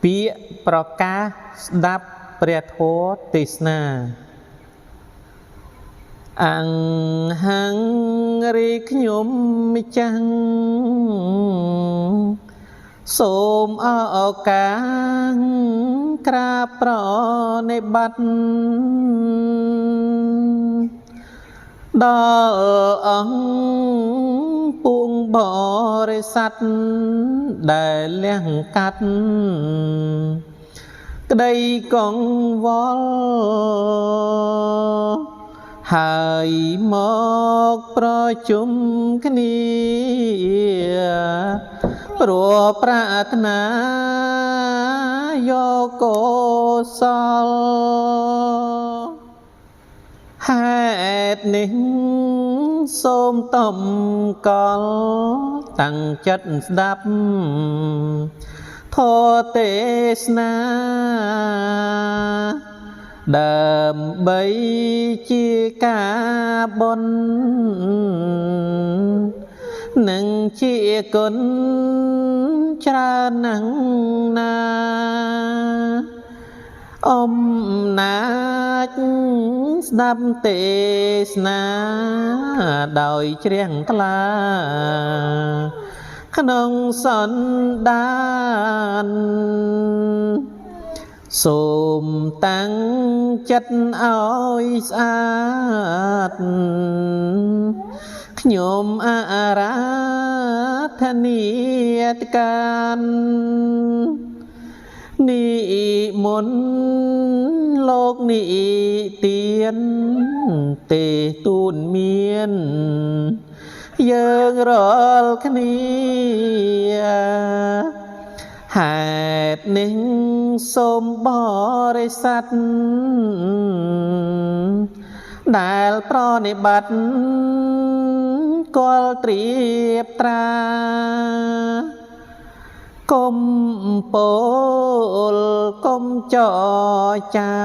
ពាក្យប្រកាសស្ដាប់ព្រះធម៌ទេសនាអង្ហង្រីខ្ញុំម្ចាស់សូមឱកាសក្រាបប្រណិប័តដល់អង្គពួងបរិស័ទដែលលះកាត់ក្តីកង្វល់ហើយមកប្រជុំគ្នាព្រោះប្រាថ្នាយកកុសលហេតុនេះសូមតំកលតាំងចិត្តស្ដាប់ធម៌ទេសនាដើម្បីជាការបុណ្យនិងជាគុណច្រើនណាស់ណាអំណាចស្ដាប់ទេសនាដោយជ្រះថ្លាក្នុងសន្តានសូមតាំងចិត្តឲ្យស្អាតខ្ញុំអារាធនាតកាននិមន្តលោកនិទានទេទូនមានយើងរាល់គ្នាហេតុនេះសូមបរិស័ទដែលប្រនិបត្តិកលត្រៀបត្រាកុំពោលកុំចរចា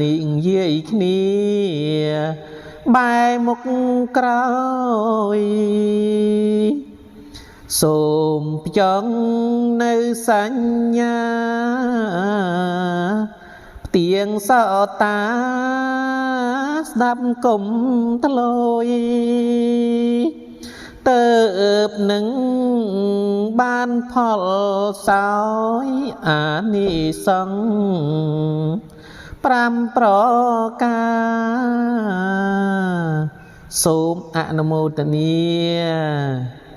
និយាយគ្នាបែរមុខក្រោយសូមផ្ចង់នៅសញ្ញាផ្ទៀងសោតាស្ដាប់គុំធ្លុយទៅនឹងបានផលសោយអានិសង្ស5ប្រការសូមអនុមោទនា។